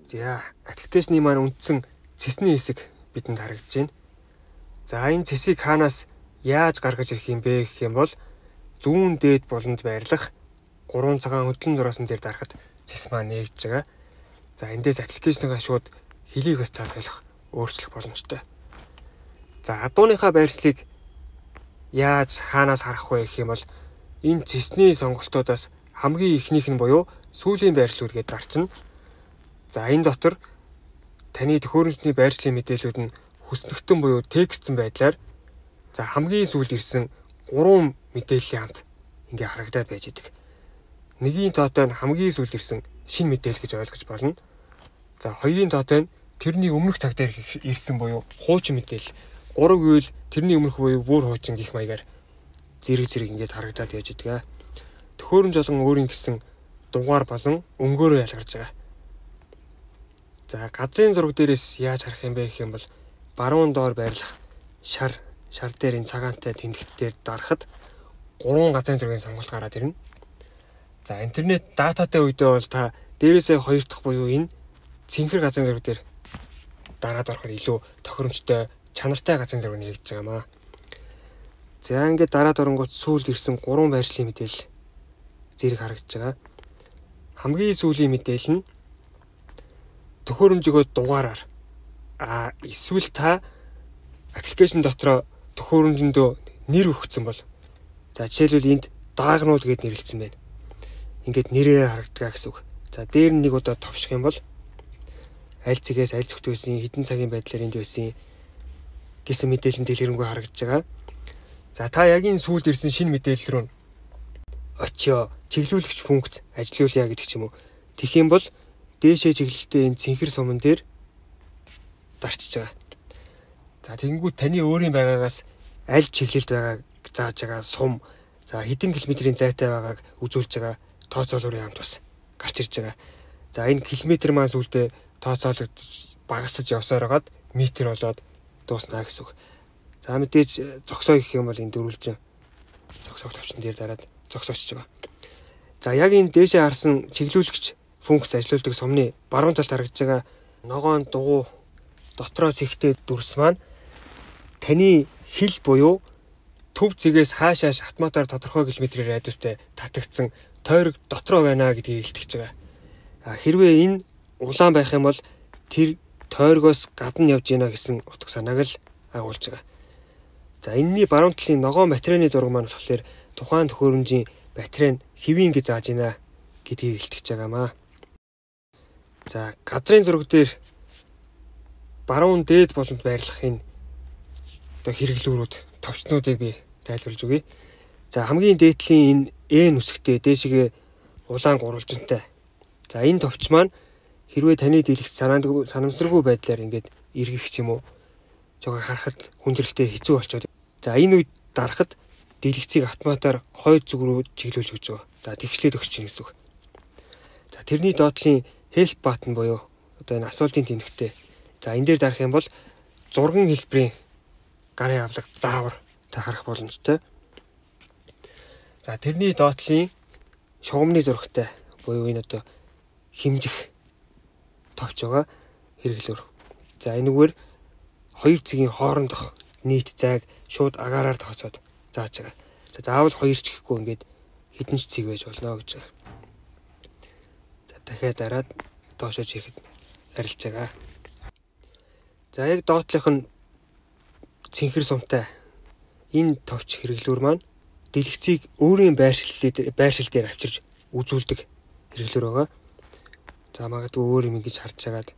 За, application-ы маань үндсэн цэсний хэсэг бидэнд харагдаж байна. За, энэ цэсийг хаанаас яаж гаргаж ирэх юм бэ гэх юм бол зүүн дээд буланд байрлах 3 цагаан хөдлөн зураасан дээр дарахад цэс маань нээгдэж байгаа. За, эндээс application-гаа шууд хөлийг бас та солих, өөрчлөх боломжтой. За, адууныхаа байршлыг яаж хаанаас харах вэ гэх юм бол энэ цэсний сонголтуудаас хамгийн эхнийх нь буюу сүүлийн байршлууд гэдээ дарчна. За, энэ дотор таны төхөөрөмжний байршлын мэдээллүүд нь хүснэгтэн буюу текстэн байдлаар за хамгийн сүүлд ирсэн 3 мэдээллийн хамт ингээ харагдаад байж идэг. Нэгийн тоотой нь хамгийн сүүлд ирсэн шинэ мэдээлэл гэж ойлгож болно. За, хоёрын тоотой нь тэрний өмнөх цаг дээр ирсэн буюу хуучин мэдээлэл. 3 гэвэл тэрний өмнөх буюу бүр хуучин гэх маягаар зэрэг зэрэг ингээд харагдаад явж идэг. Төхөөрөмж болон өөрийн гэсэн дугаар болон өнгөөрөө ялгарч байгаа. За, газрын зураг дээрээс яаж харах юм бэ гэх юм бол баруун доор байрлах шар дээр энэ цагаантай тэмдэгт дээр дарахад 3 газрын зургийн сонголт гараад ирнэ. За, интернет дататай үедээ бол та дээрээсээ 2 дахь буюу энэ цэнхэр газрын зураг дээр дараад орохоор илүү тохиромжтой, чанартай газрын зураг нээгдэж байгаа маа. За, ингээд дараад оронгууд сүүлд ирсэн 3 байршлын мэдээлэл зэрэг харагдаж байгаа. Хамгийн сүүлийн мэдээлэл нь төхөөрөмжийгөө дугаараар эсвэл та application дотроо төхөөрөмжөндөө нэр өгсөн бол за жишээлбэл энд даагнууд гэд нэрлэлсэн байна. Ингээд нэрээ харагддаг гэсэн үг. За, дээр нь нэг удаа товших юм бол аль цэгээс аль зүгт байсан, хэдэн цагийн байдлаар энд байсан гэсэн мэдээлэл нь дэлгэрэнгүй харагдаж байгаа. За, та яг энэ сүүлд ирсэн шинэ мэдээлэл рүү очио, чиглүүлэгч функц ажилуулъя гэдэг ч юм уу. Тэгэх юм бол дээшээ чиглэлтэй энэ цэнхэр суман дээр дарчиж байгаа. За, тэгэнгүүт таны өөрийн байгаагаас аль чиглэлд байгааг зааж байгаа сум, за хэдэн километрийн зайтай байгааг үзүүлж байгаа тооцоолуурын хамт бас гарч ирж байгаа. За, энэ километр маань сүүлдээ тооцоологдож багасж явсаар байгаад метр болоод дуусна гэсэн үг. За, мэдээж зогсоо гэх юм бол энэ дөрвөлжин зогсоох товчон дээр дараад зогсоочж байгаа. За, яг энэ дээшээ харсан чиглүүлэгч функц ажилуулдаг сумны баруун талд харагдаж байгаа ногоон дугуй дотроо цэгтэй дүрс маань таны хил буюу төв цэгээс хаашааш автоматар тодорхой километрийн радиустай татагдсан тойрог дотроо байна гэдгийг илтгэж байгаа. Хэрвээ энэ улаан байх юм бол тэр тойргоос гадна явж гинэ гэсэн утга санааг л агуулж байгаа. За, энэний баруун талын ногоон батарейны зураг маань болохоор тухайн төхөөрөмжийн батарей нь хэвийн гэж зааж гинэ гэдгийг илтгэж байгаамаа. За, газрын зураг дээр баруун дээд болонд байрлах энэ одоо хэрэглүүрүүд, товчнуудыг би тайлбарлаж өгье. За, хамгийн дээдлийн энэ N үсэгтэй дээшгээ улаан гурвалжинтай. За, энэ товч маань хэрвээ таны дэлгэц санамсаргүй байдлаар ингээд эргэх ч юм уу жоохон харахад хүндрэлтэй хэцүү болчиход. За, энэ үед дарахад дэлгэцийг автоматар хойд зүг рүү чиглүүлж өгч байгаа. За, тэгшлээд өгч чинь гэсэн үг. За, тэрний доотлын help button буюу одоо энэ асуултын тэмдэгтээ. За, энэ дээр дарах юм бол зурган хэлбэрийн гарын авлага заавар та харах боломжтой. За, тэрний доотлын шугамны зурагтай буюу энэ одоо хэмжих товч байгаа хэрэглүүр. За, энэгээр хоёр цэгийн хоорондох нийт зайг шууд агаараар тооцоод зааж байгаа. За, заавал хоёр ч гэхгүй ингээд хэдэн ч цэг байж болно гэж байгаа. За, дахиад дараад доошоо чирэхэд арилж байгаа. За, яг доотлох нь цэнхэр сумтай энэ товч хэрэглүүр маань дэлгэцийг өөрийн байршил дээр авчирч үзүүлдэг хэрэглүүр байгаа. За, магадгүй өөр юм ингэж харж агаад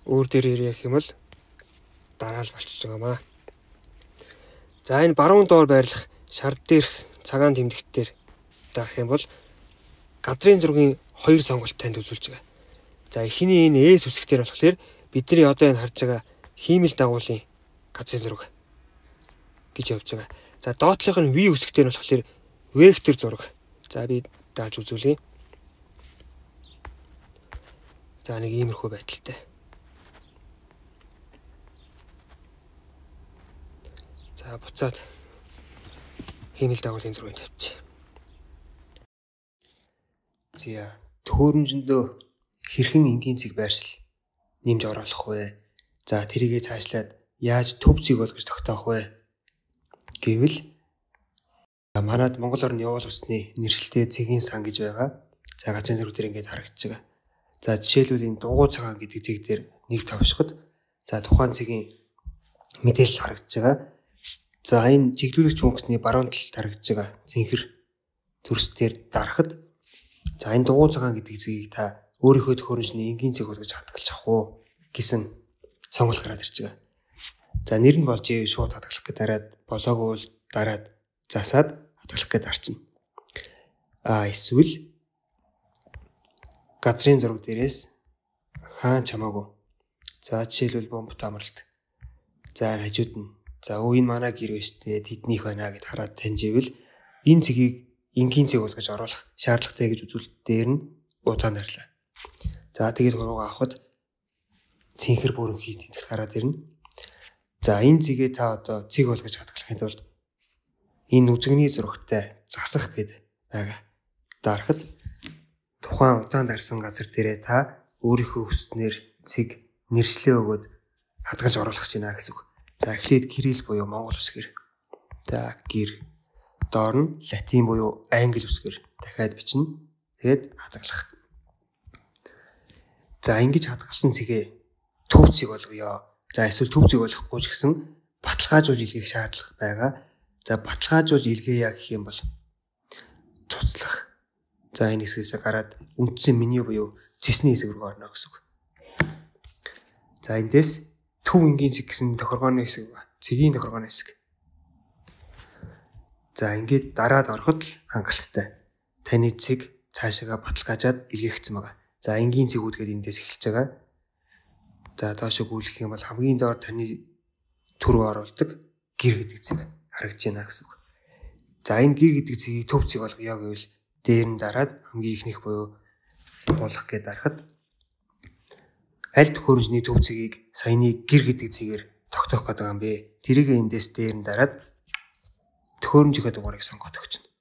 өөр дээр ирэх юм бол дараа л болчихж байгаамаа. За, энэ баруун доор байрлах шар дээрх цагаан тэмдэгт дээр дарах юм бол газрын зургийн хоёр сонголт танд үзүүлж байгаа. За, эхний энэ S үсэг дээр болохоор бидний одоо энэ харж байгаа хиймэл дагуулын газрын зураг гэж явж байгаа. За, доотлох нь V үсэг дээр болохоор вектор зураг. За, би дааж үзүүлье. За, нэг иймэрхүү байдалтай. За, буцаад хиймэл дагуулын зургийг тавьчих. За, төхөөрөмжөндөө Хэрхэн энгийн цэг байршил нэмж оруулах вэ? За тэрийгээ цаашлаад яаж төв цэг болгож тогтоох вэ? Гэвэл манад Монгол орны уул усны нэршилтэй цэгийн сан гэж байгаа. За газрын зураг дээр ингээд харагдаж байгаа. За жишээлбэл энэ дугуй цагаан гэдэг цэг дээр нэг товшиход за тухайн цэгийн мэдээлэл харагдаж байгаа. За энэ чиглүүлэгч функцний баруун талд харагдаж байгаа цэнхэр төрс дээр дарахад за энэ дугуй цагаан гэдэг цэгийг та өөрийнхөө төхөөрөмжний энгийн цэг болгож хадгалж авах уу гэсэн сонголт гараад ирж байгаа. За нэр нь болж шууд хадгалах гэж дараад болоогүй бол дараад засаад хадгалах гэж дарчна. А эсвэл газрын зураг дээрээс хаан чамаагүй. За жишээлбэл бомбот амралт. За хажууд нь за өө энэ манай гэр байна штэ тэднийх байна гэд хараад таньжээвэл энэ цэгийг энгийн цэг болгож оруулах шаардлагатай гэж үзүүлэлт дээр нь удаан дарлаа. За тэгээд хурууга авахад цэнхэр бүрэнхий тэмдэгт гараад ирнэ. За энэ цэгээ та одоо цэг болгож хадгалахын тулд энэ үзэгний зурагтай засах гэд байгаа. Дарахад тухайн удаан дарсан газар дээрээ та өөрийнхөө хүснээр цэг нэршлээ өгөөд хадгалж оруулах гэж байна гэсэн үг. За эхлээд кирилл буюу монгол үсгээр. За гэр. Доор нь латин буюу англи үсгээр дахиад бичнэ. Тэгээд хадгалах. За ингэж хадгалсан цэгээ төв цэг болгоё. За эсвэл төв цэг болохгүй ч гэсэн баталгаажуулж илгээх шаардлага байгаа. За баталгаажуулж илгээе гэх юм бол цуцлах. За энэ хэсгээс гараад үндсэн меню буюу цэсний хэсэг рүү орно гэсэн үг. За эндээс төв энгийн цэг гэсэн тохиргооны хэсэг ба. Цэгийн тохиргооны хэсэг. За ингээд дараад ороход л хангалттай. Таны цэг цаашаага баталгаажаад илгээгдсэн байгаа. За энгийн цэгүүд гээд эндээс эхэлж байгаа. За доошоо гүйлгэх юм бол хамгийн доор таны төрөв оруулдаг гэр гэдэг цэг харагдаж байна гэсэн үг. За энэ гэр гэдэг цэгийг төв цэг болгоё гэвэл дээр нь дараад хамгийн ихнийх буюу буулгах гээд дарахад аль төхөөрөмжний төв цэгийг саяны гэр гэдэг цэгээр тогтоох гэдэг юм бэ. Тэрийг эндээс дээр нь дараад төхөөрөмжийнхөө дугаарыг сонгоод өгчнө.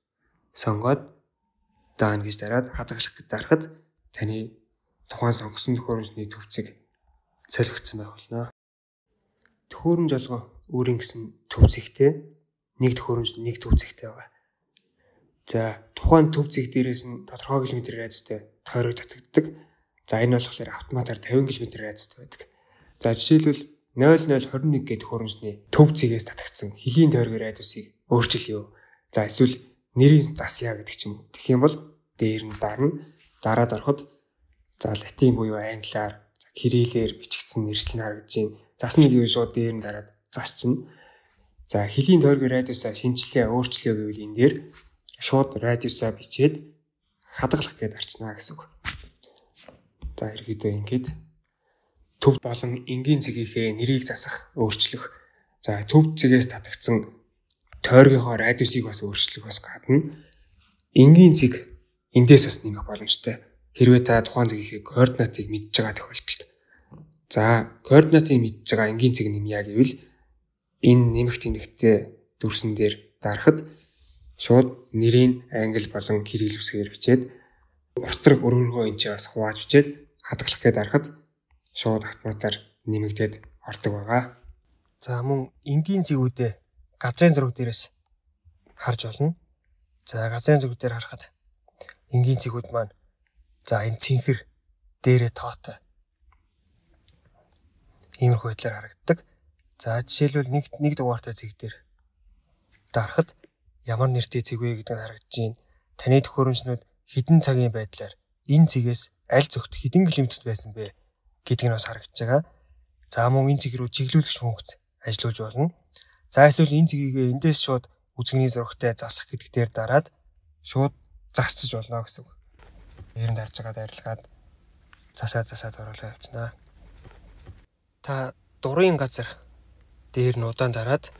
Сонгоод даана гэж дараад хадгалах гээд дарахад таны тухайн сонгосон төхөөрөмжний төв цэг солигдсон байх болно. Төхөөрөмж олгоо өөрийн гэсэн төв цэгтэй нэг төхөөрөмж нэг төв цэгтэй байгаа. За тухайн төв цэг дээрээс нь тодорхой километр радиустай тойрог татагддаг. За энэ болохоор автоматар 50 км радиустай байдаг. За жишээлбэл 0021 гэх төхөөрөмжний төв цэгээс татагдсан хөлийн тойргийн радиусыг өөрчилъё. За эсвэл нэрийн засъя гэдэг ч юм уу. Тэгэх юм бол дээр нь дарна. Дараад ороход за латин буюу англиар за кириллээр бичигдсэн нэршил нь харагдаж байна. Засна гэвэл шууд дээр нь дараад засчихна. За хөлийн тойргийн радиусаа шинэчлээ өөрчлөё гэвэл энэ дээр шууд радиусаа бичээд хадгалах гээд арчнаа гэсэн үг. За ерөөдөө ингээд төв болон энгийн цэгийнхээ нэрийг засах, өөрчлөх. За төв цэгээс татагдсан тойргийнхоо радиусыг бас өөрчлөх бас гадна энгийн цэг эндээс бас нэмэх боломжтой. Хэрвээ та тухайн цэгийнхээ координатыг мэдж байгаа тохиолдолд. За координатыг мэдж байгаа энгийн цэг нэмье гэвэл энэ нэмэх тэмдэгтээ дүрсэн дээр дарахад шууд нэрийг англи болон кирилл үсгээр бичээд уртраг өрөөргөө энэ ч бас хувааж бичээд хадгалах гээд дарахад шууд автоматар нэмэгдээд ордог байгаа. За мөн энгийн цэгүүдээ газрын зураг дээрээс харж болно. За газрын зураг дээр харахад энгийн цэгүүд маань за энэ цэнхэр дээрээ тоотой иймэрхүү байдлаар харагддаг. За жишээлбэл нэг дугаартай цэг дээр дарахад ямар нэртэй цэг вэ гэдэг нь харагдаж байна. Таны төхөөрөмжнүүд хэдэн цагийн байдлаар энэ цэгээс аль зүгт хэдэн километрт байсан бэ гэдэг нь бас харагдаж байгаа. За мөн энэ цэг рүү чиглүүлэгч функц ажиллуулж болно. За эсвэл энэ цэгийг эндээс шууд үзэгний зурагтай засах гэдэг дээр дараад шууд засчиж болно гэсэн үг. Ер нь дарж байгаа дайрлагаад засаад оруулаа явчихнаа. Та дурын газар дээр нь удаан дараад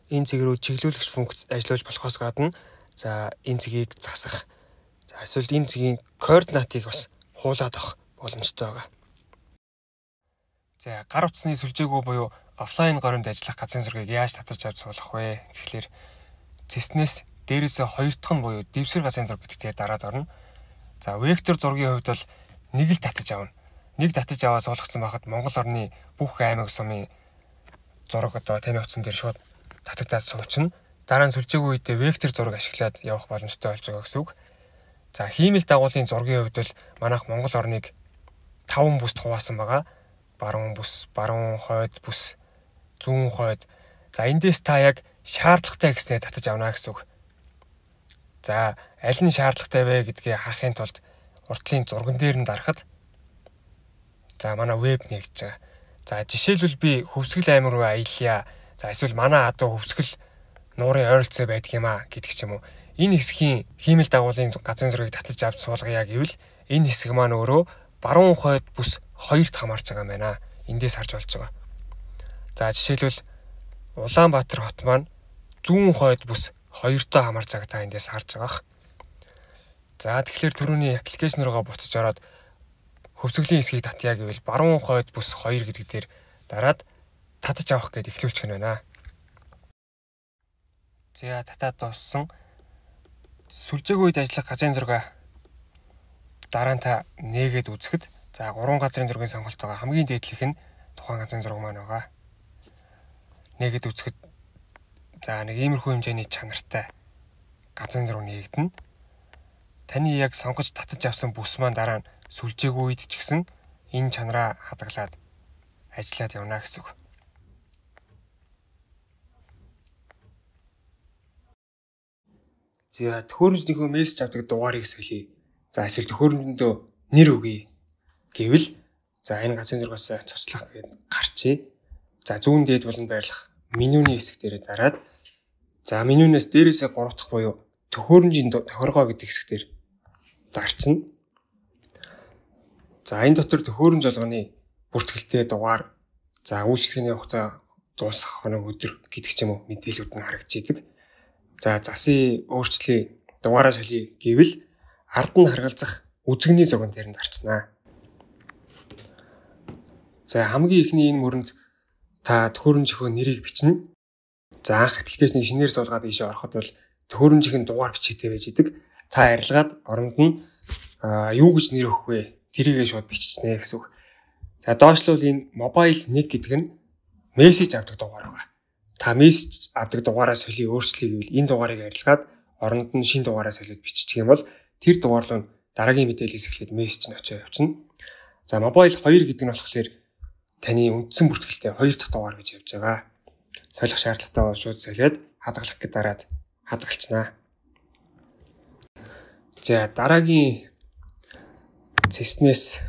энэ цэг рүү чиглүүлэгч функц ажиллуулж болохоос гадна за энэ цэгийг засах, за эсвэл энэ цэгийн координатыг бас хуулаад авах боломжтой байгаа. За гар утасны сүлжээгүй буюу офлайн горимд ажиллах газрын зургийг яаж татаж авч суулгах вэ гэхлээр цэснээс Дээрээсээ хоёр дахь нь буюу дэвсгэр газрын зураг гэдэг дээр дараад орно. За вектор зургийн хувьд бол нэг л татаж авна. Нэг татаж аваад суулгацсан байхад Монгол орны бүх аймаг сумын зураг одоо таны утсан дээр шууд татагдаад суучна. Дараа нь сүлжээгүй үедээ вектор зураг ашиглаад явах боломжтой болж байгаа гэсэн үг. За хиймэл дагуулын зургийн хувьд бол манайх Монгол орныг 5 бүст хуваасан байгаа. Баруун бүс, баруун хойд бүс, зүүн хойд. За эндээс та яг шаардлагатай гэснээр татаж авна гэсэн үг. За аль нь шаардлагатай вэ гэдгийг харахын тулд уртлын зурган дээр нь дарахад за манай веб нэгж байгаа. За жишээлбэл би Хөвсгөл аймаг руу аялья. За эсвэл манай адуу Хөвсгөл нуурын ойролцоо байдаг юм а гэдэг ч юм уу. Энэ хэсгийн хиймэл дагуулын газрын зургийг татаж авч суулгая гэвэл энэ хэсэг маань өөрөө баруун хойд бүс хоёрт хамаарч байгаа юм байна. Эндээс харж болж байгаа. За жишээлбэл Улаанбаатар хот маань зүүн хойд бүс хоёртой хамаарч байгааг та эндээс харж байгаа. За тэгэхээр түрүүний аппликейшн руугаа буцаж ороод Хөвсгөлийн хэсгийг татъя гэвэл баруун хойд бүс 2 гэдэг дээр дараад татаж авах гээд эхлүүлчих нь байна. За татаад дууссан. Сүлжээгүй үед ажиллах газрын зураг дараа нь та нээгээд үзэхэд за 3 газрын зургийн сонголт байгаа. Хамгийн дээдлэх нь тухайн газрын зураг маань байгаа. Нээгээд үзэхэд за нэг иймэрхүү хэмжээний чанартай газрын зураг нээгдэнэ. Таны яг сонгож татаж авсан бүс маань дараа нь сүлжээгүй үед ч гэсэн энэ чанараа хадгалаад ажиллаад явна гэсэн үг. За төхөөрөмжнийхөө мессеж авдаг дугаарыг солиё. За эсвэл төхөөрөмжөндөө нэр өгье гэвэл за энэ газрын зургаас цуцлах гээд гарчээ. За зүүн дээд болон байрлах менюний хэсэг дээрээ дараад за менюнээс дээрээсээ 3 дахь буюу төхөөрөмжийн тохиргоо гэдэг хэсэг дээр дарчна. За энэ дотор төхөөрөмж болгоны бүртгэлтэй дугаар, за үйлчлэгээний хугацаа дуусах хоног өдөр гэдэг ч юм уу мэдээлүүд нь харагдаж идэг. За засын өөрчлөе, дугаараа солиё гэвэл ард нь харгалзах үзэгний зурган дээр нь дарчнаа. За хамгийн эхний энэ мөрөнд та төхөөрөмжийнхөө нэрийг бичнэ. За анх аппликейшнийг шинээр суулгаад ийшээ ороход бол төхөөрөмжийн дугаар бичээтэй байж идэг. Та арилгаад оронд нь юу гэж нэр өгөх вэ? Тэрийгээ шууд биччихнэ гэсэн үг. За доошлол энэ mobile 1 гэдэг нь мессеж авдаг дугаар байгаа. Та мессеж авдаг дугаараа солиё, өөрчлөе гэвэл энэ дугаарыг арилгаад оронд нь шинэ дугаараа солиод биччих юм бол тэр дугаар руу дараагийн мэдээлэлээс эхлээд мессеж нь очиж явчихна. За mobile 2 гэдэг нь болохоор таны үндсэн бүртгэлтэй 2 дахь дугаар гэж явж байгаа. Солих шаардлагатай бол шууд солиод хадгалах гэж дараад хадгалчихнаа. За дараагийн цэснээс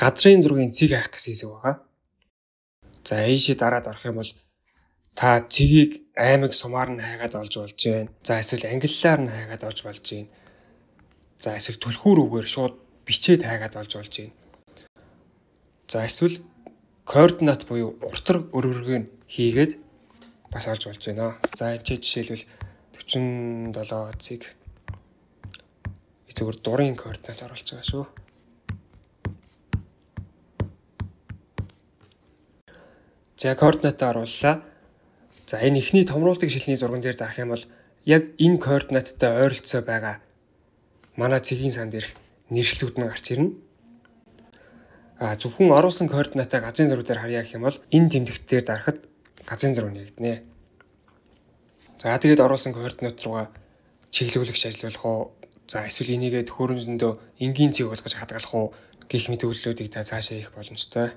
газрын зургийн цэг хайх гэсэн хэсэг байгаа. За ийшээ дараад орох юм бол та цэгийг аймаг сумаар нь хайгаад олж болж байна. За эсвэл англиар нь хайгаад олж болж байна. За эсвэл түлхүүр үгээр шууд бичээд хайгаад олж болж байна. За эсвэл координат буюу уртар өргөргөө хийгээд бас олж болж байна. За энэ жишээлбэл 47 цэг зүгээр дурын координат оруулж байгаа шүү. За координатаа орууллаа. За энэ эхний томруулдаг шилний зурган дээр дарах юм бол яг энэ координаттай ойролцоо байгаа манай цэгийн сан дээрх нэршлүүд нь гарч ирнэ. А зөвхөн оруулсан координатаа газрын зураг дээр харъя гэх юм бол энэ тэмдэгт дээр дарахад газрын зураг нэгднэ. За тэгээд оруулсан координат руугаа чиглүүлэгч ажиллуулах уу? За эсвэл энийгээ төхөөрөмжөндөө энгийн цэг болгож хадгалах уу гэх мэт үйлдэлүүдийг та цаашаа хийх боломжтой.